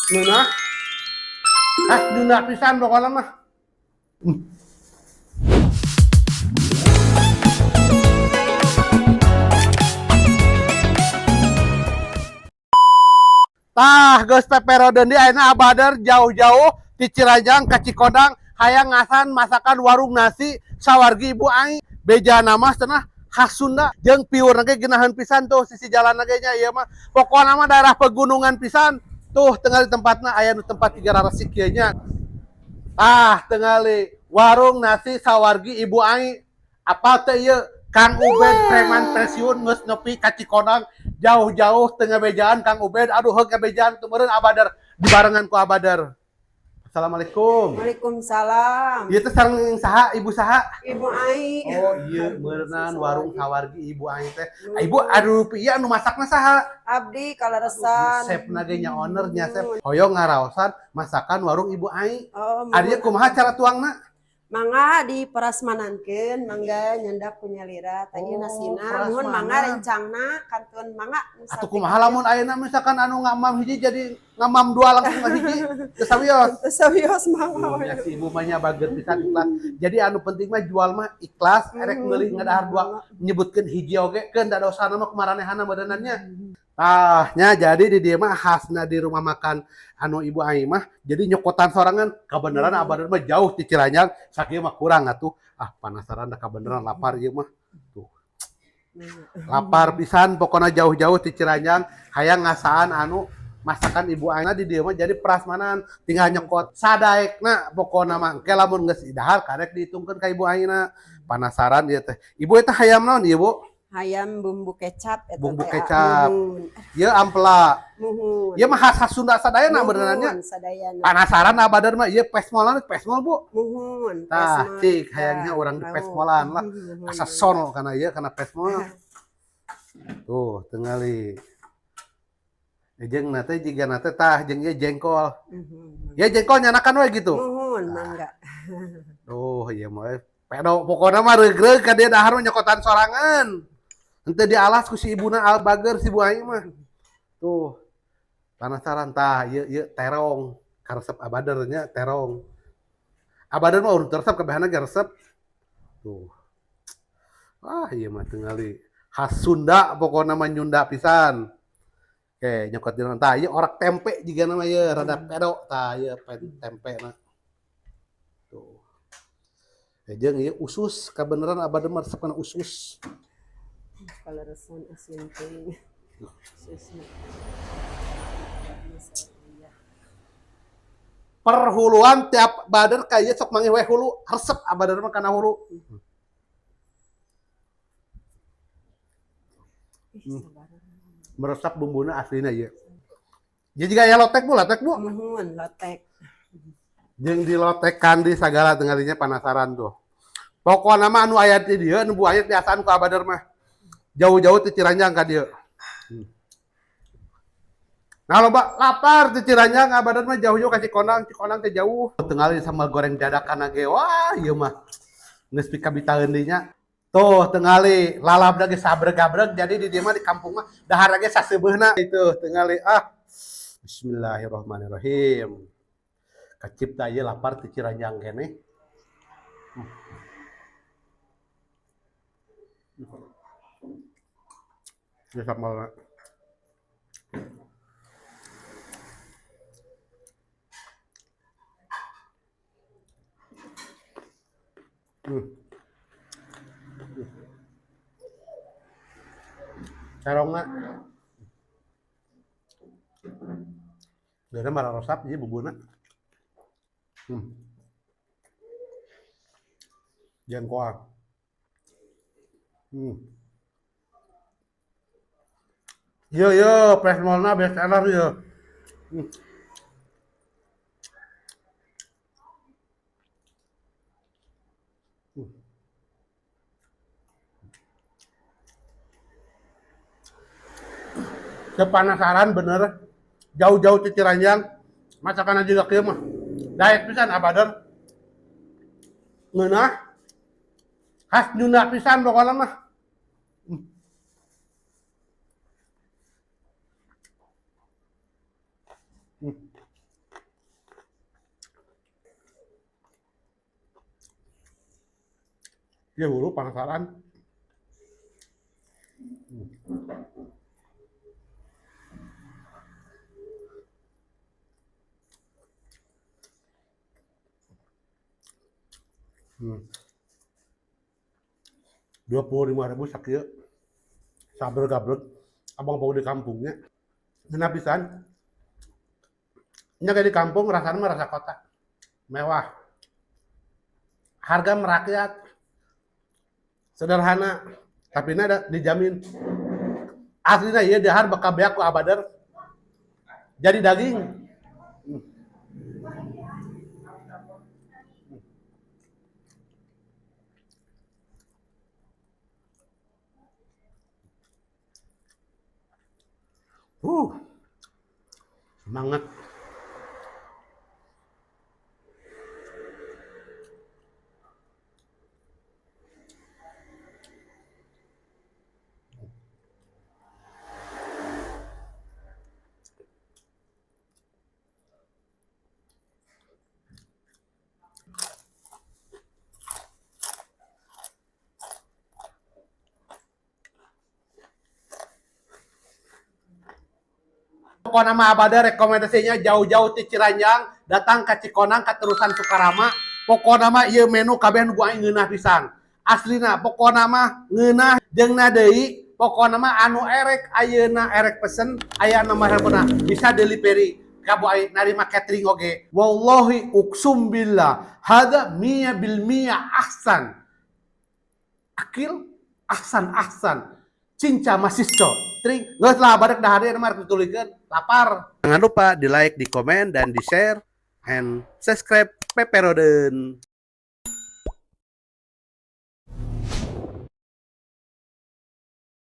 Ngeunah. Ah, nyunda pisan pokokna mah. Tah, geus peperodeun di ayeuna Abader jauh-jauh ti Ciranjang ka Cikonang hayang ngasaan masakan warung nasi sawargi Ibu Ai. Bejana mah cenah khas Sunda jeung piurna ge geunaheun pisan tuh sisi jalan ge nya ieu mah. Pokona mah daerah pegunungan pisan. Tuh tingali tempatna aya nu tempat tiga resik kieu nya. Ah, tingali warung nasi sawargi Ibu Ai. Apal teh ieu Kang Ubed preman pensiun geus nepi ka Cikonang jauh-jauh teu ngabejaan Kang Ubed. Aduh heug ngabejaan teu meureun Abader dibarengan ku Abader. Assalamualaikum. Waalaikumsalam. Ieu teh sareng saha? Ibu saha? Ibu Ai. Oh iya, meureunnan warung sawargi Ibu Ai teh. Ah, Ibu aduh ieu anu masakna saha? Abdi kaleresan. Chefna ge nya, ownernya chef. Hoyong ngaraosan masakan warung Ibu Ai. Oh, Ari kumaha cara tuangna? Mangga diprasmanankeun, mangga nyandak ku nyalira. Tadi Oh, nasina, muhun prasmanan. Mangga rencangna kantun mangga. Atuh kumaha lamun ayeuna misalkan anu ngamam hiji jadi ngamam dua langsung ka hiji? Teu sawios. Teu sawios, mangga. Oh, ya si ibu mah nya bager pisan, ikhlas. Jadi anu penting mah jual mah ikhlas, erek meuli ngadahar dua nyebutkeun hiji oge keun da dosana mah kumaranehana meureunnan nya. Tah nya, jadi di dieu mah khasna di rumah makan anu Ibu Ai mah jadi nyokotan sorangan kabeneran. Abadan mah jauh ti Ciranjang sakieu mah kurang atuh. Ah, penasaran da kabeneran lapar ieu mah. Tuh. Lapar pisan pokoknya jauh-jauh ti Ciranjang hayang ngasaan anu masakan Ibu Ai di dieu mah. Jadi prasmanan tinggal nyokot sadaekna pokokna mah engke lamun geus dahar karek dihitungkeun ka Ibu Aina. Penasaran ieu teh. Ibu, eta hayam naon ieu, Bu? Hayam bumbu kecap eta Bumbu teh, kecap. Muhun. Ieu ampela. Muhun. Ieu mah khas Sunda sadayana beneran nya. Muhun, sadayana. Penasaran Abadan mah ieu pesmolan, pesmol, Bu? Muhun. Tah, pesmol. cik hayangnya urang di pesmolan lah. Muhun. Asa sono kana ieu kana pesmol. Tuh, tingali. Jeung na teh jiga na teh tah jeung ieu jengkol. Muhun. Ya jengkol nyanakan we gitu. Muhun, mangga. Tuh, ieu mah pedo pokokna mah regreg ka dia dahar mah nyokotan sorangan. Henteu dialas ku si ibuna al bager si Bu Ai mah. Tuh. Penasaran tah ieu ieu terong. Karesep Abader nya terong. Abader mah urut resep kabehana ge resep. Tuh. Wah, ieu mah tingali khas Sunda pokokna mah nyunda pisan. Oke, nyokot dina tah ieu orak tempe jiga nama ieu rada pedo tah ieu tempe na. Tuh. Jeung ieu usus kabeneran Abader mah resep kana usus. Kaleresan asin teuing. Ususna. Iya. Perhuluan tiap bader ka ieu sok manggih we hulu, resep Abader mah kana hulu. Ih, sabaran. Meresap bumbuna aslina ieu. Jadi juga ya lotek, Bu, lotek, Bu. Muhun, lotek. Jeung dilotekan di sagala tinggalinya penasaran tuh. Pokokna mah anu aya di dieu nu Bu Aya biasaan ku Abader mah. Jauh-jauh ti Ciranjang ka dieu. Nah, loba lapar ti Ciranjang Abader mah jauh-jauh ka Cikonang, Cikonang teh jauh. Tingali sambal goreng dadakan ge, wah ieu mah geus pikabitaeun deui nya. Tuh tingali lalabna ge sabreg-gabreg, jadi di dieu mah di kampung mah dahar ge saseubeuna itu tingali ah. Bismillahirrahmanirrahim. Kacipta ieu lapar ti Ciranjang keneh. Ya sambalna. Terongna. Geuna marah resap ieu bumbuna. Jengkol. Yo yo, pesmolna best seller yo. Kepanasaran bener. Jauh-jauh ti Ciranjang, masakan juga kieu mah. Daek pisan Abader. Ngeunah. Khas Nyunda pisan pokokna mah. Ya buru penasaran. 25.000 sakieu. Sabreg gabreg. Abang bau di kampungnya. Ngeunah pisan. Nya kayak di kampung rasanya mah rasa kota. Mewah. Harga merakyat. Sederhana. Tapi ini ada dijamin. Aslinya iya dahar bakal beak ku abader. Jadi daging. Semangat. Pokoknya mah abada rekomendasinya jauh-jauh ti Ciranjang datang ke Cikonang ke terusan Sukarama. Pokoknya mah ieu menu kabeh nu aing ngeunah pisan. Aslina pokokna mah ngeunah jeung na deui, pokokna mah anu erek ayeuna erek pesen aya nomor handphone bisa delivery ka bu aing narima catering oge. Wallahi uqsum billah hadza mia bil mia ahsan. Akil ahsan ahsan. Cinca masiso. Tring, geus lah barek dahar ieu mah rek dituluykeun, lapar. Jangan lupa di like, di komen, dan di share and subscribe Peperoden.